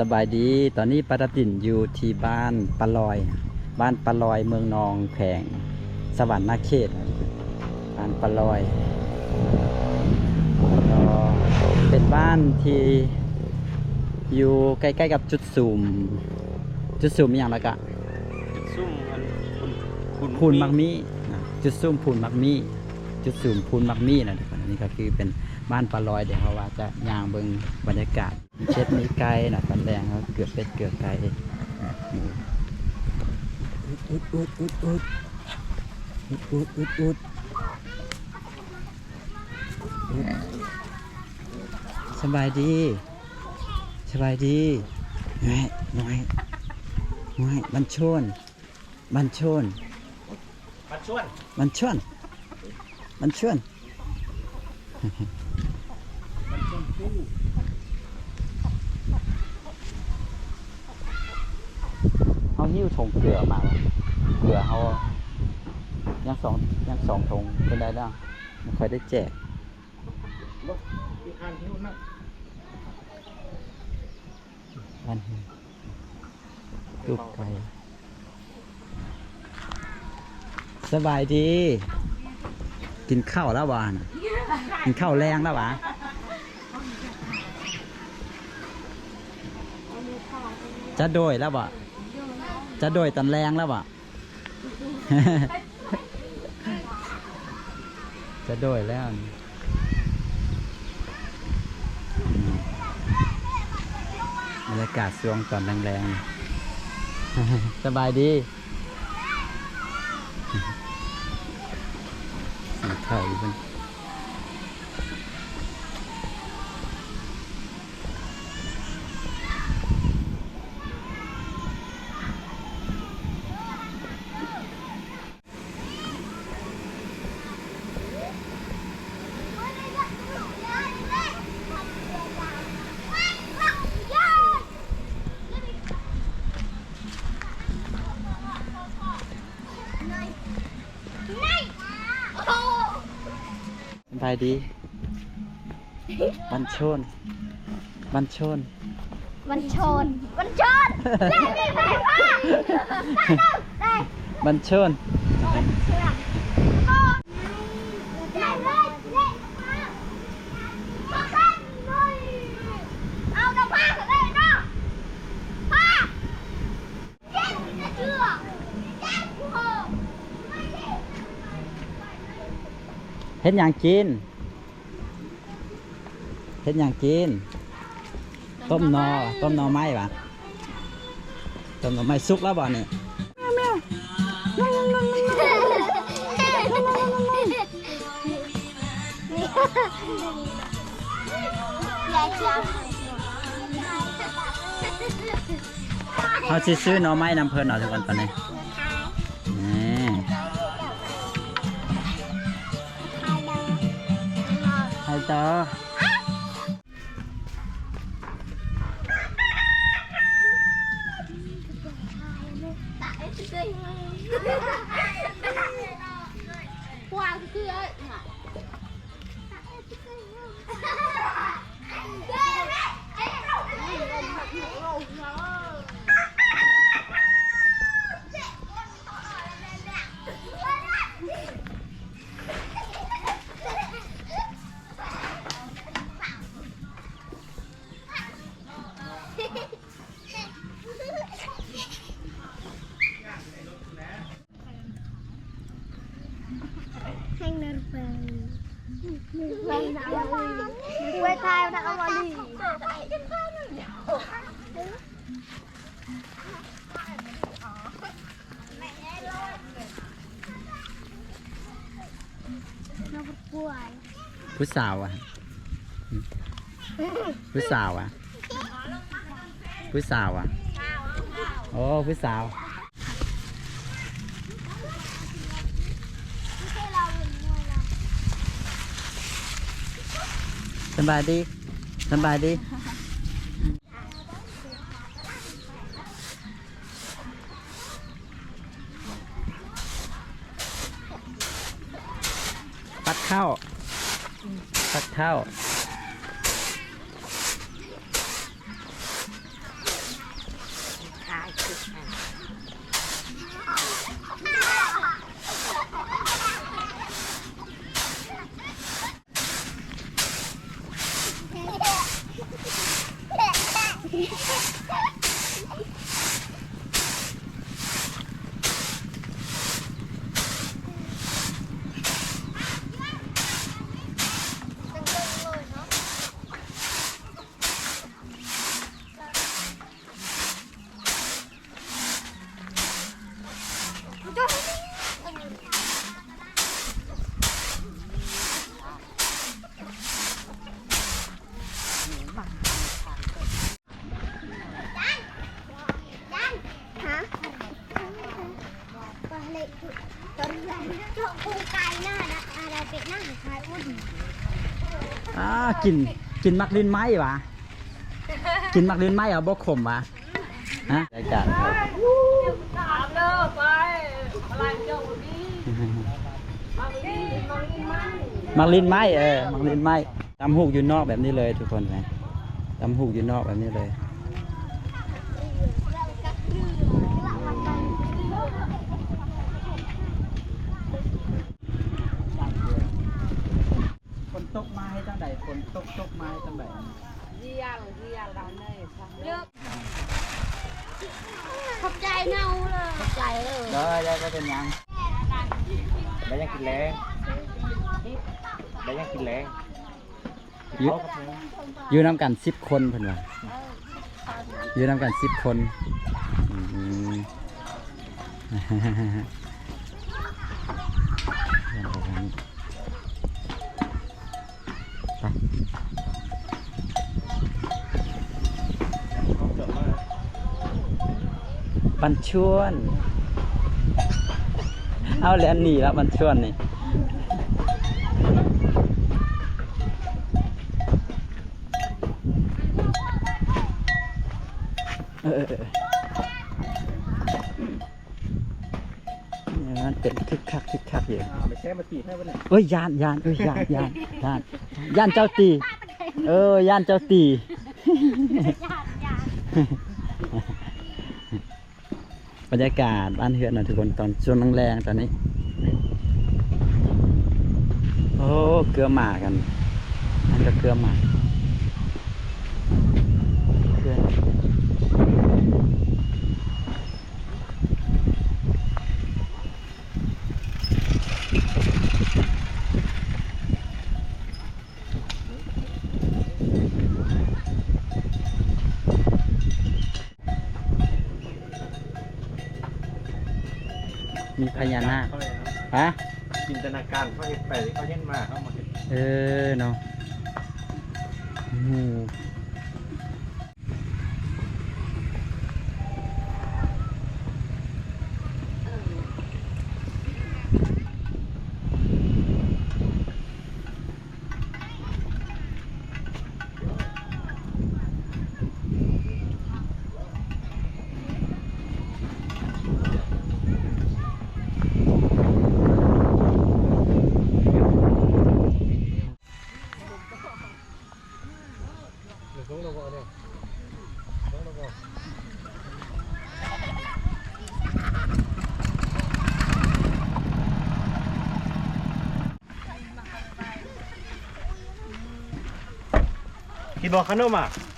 ສະບາຍດີ ຕອນນີ້ປາຕາຕິນຢູ່ທີ່ບ້ານປາລອຍ ບ້ານປາລອຍ ເມືອງນອງ ແຂວງສະຫວັນນະເຂດ ບ້ານປາລອຍ ເປັນບ້ານທີ່ຢູ່ໃກ້ໆກັບຈຸດສຸມ ຈຸດສຸມອີ່ຫຍັງລະກະ ຈຸດສຸມອັນ ພູນ ພູນໝາກມີ້ນະ ຈຸດສຸມພູນໝາກມີ້ ຈຸດສຸມພູນໝາກມີ້ນະທຸກຄົນ. ອັນນີ້ກໍຄືເປັນບ້ານປາລອຍ ດຽວເຮົາວ່າຈະຍ່າງເບິ່ງບັນຍາກາດ ມີເຈັດມີໄກ່ນະ ຕອນແລງເຮົາເກືອເປັດເກືອໄກ່ ອຸດ ອຸດ ອຸດ ອຸດ ອຸດ ອຸດ ອຸດ ອຸດ ສະບາຍດີ ສະບາຍດີ ງາຍ ງາຍ ງາຍ ບັນໂຊນ ບັນໂຊນ ບັນຊວນ ບັນຊວນ ບັນຊວນ ບັນຊວນປູ ເຮົາຫິ້ວຖົງເກືອມາ ເກືອເຮົາຍັງສອງ ຍັງສອງຖົງ ເປັນໄດ້ແລ້ວ ບໍ່ຄ່ອຍໄດ້ແຈກ ບໍ່ ອີກຄັນຫິ້ວນຳ ອັນ ຕູບໄກ່ ສະບາຍດີ ກິນເຂົ້າແລ້ວບໍ່? ກິນເຂົ້າແລງແລ້ວຫວາ? ຈະໂດຍແລ້ວບໍ່? ຈະໂດຍຕອນແລງແລ້ວບໍ່? ຈະໂດຍແລ້ວນີ້ ບັນຍາກາດຊ່ວງຕອນແລງໆ ສະບາຍດີ ສີຂາວຢູ່ເພິ່ນ. ສະບາຍດີ ບັນໂຊນ ບັນໂຊນ ບັນໂຊນ ບັນໂຊນ ບັນໂຊນ ເຮັດຫຍັງກິນ? ເຮັດຫຍັງກິນ? ຕົ້ມໜໍ່ ຕົ້ມໜໍ່ໄມ້ຫວາ? ຕົ້ມໜໍ່ໄມ້ ສຸກແລ້ວບໍ່ນີ້? ເຮົາຊິຊື້ໜໍ່ໄມ້ນຳເພິ່ນເອົາທຸກຄົນຕອນນີ້ ນີ້ ໄປຕໍ່. ຜູ້ສາວຫວາ? ຜູ້ສາວຫວາ? ຜູ້ສາວຫວາ? ໂອ້ ຜູ້ສາວ. ສະບາຍດີ ສະບາຍດີ. ປັດເຂົ້າ ປັດເຂົ້າ. ອ່າ ກິນ ກິນໝາກລິ້ນໄມ້ຫວາ? ກິນໝາກລິ້ນໄມ້ເອົາບໍ່ຂົມຫວາ? ຮະ ໄດ້ກະ ຖາມເດີໄປ ພະລາຍເຈົ້າບໍ່ມີ ໝາກລິ້ນ ໝາກລິ້ນໄມ້ ໝາກລິ້ນໄມ້ ເອີ ໝາກລິ້ນໄມ້. ຕຳຫູກຢູ່ນອກແບບນີ້ເລີຍທຸກຄົນນະ ຕຳຫູກຢູ່ນອກແບບນີ້ເລີຍ. ຝົນຕົກມາເຮັດຈັ່ງໃດ? ຝົນຕົກ ຕົກມາເຮັດຈັ່ງໃດ? ຮຽນ ຮຽນລະເນີຍ ຂອບໃຈເນາະ ຂອບໃຈເດີ ໄດ້ ໄດ້ ບໍ່ເປັນຫຍັງ ໄດ້ຫຍັງກິນແລງ ໄດ້ຫຍັງກິນແລງ ຢູ່ ຢູ່ນຳກັນສິບຄົນເພິ່ນວ່າ ຢູ່ນຳກັນສິບຄົນ ອືມ ໄປ ບັນຊວນ ເອົາແລ່ນໜີລະ ບັນຊວນນີ້ ເອີ ເອີ ເອີ ເອີ ມັນເປັນຄຶກຄັກ ຄຶກຄັກຢູ່ ອ່າ ໄປແຊມາຕີໃຫ້ເບິ່ງ ໂອ້ຍ ຢ້ານ ຢ້ານ ໂອ້ຍ ຢ້ານ ຢ້ານ ຢ້ານ ຢ້ານເຈົ້າຕີ ເອີ ຢ້ານເຈົ້າຕີ ຢ້ານ ຢ້ານ. ບັນຍາກາດບ້ານເຮືອນນະທຸກຄົນ ຕອນຊ່ວງແລງໆ ຕອນນີ້ ໂອ້ ເກືອໝາກັນ ອັນກໍເກືອໝາ ເກືອ ມີພະຍານາກ ຮະ ຈິນຕະນາການເຂົາເຮັດໄປ ເຂົາເຫັນມາ ເຂົາມາເຮັດ ເອີ ເນາະ ງູ. ກິນບໍ່ຂະໜົມອ່ະ?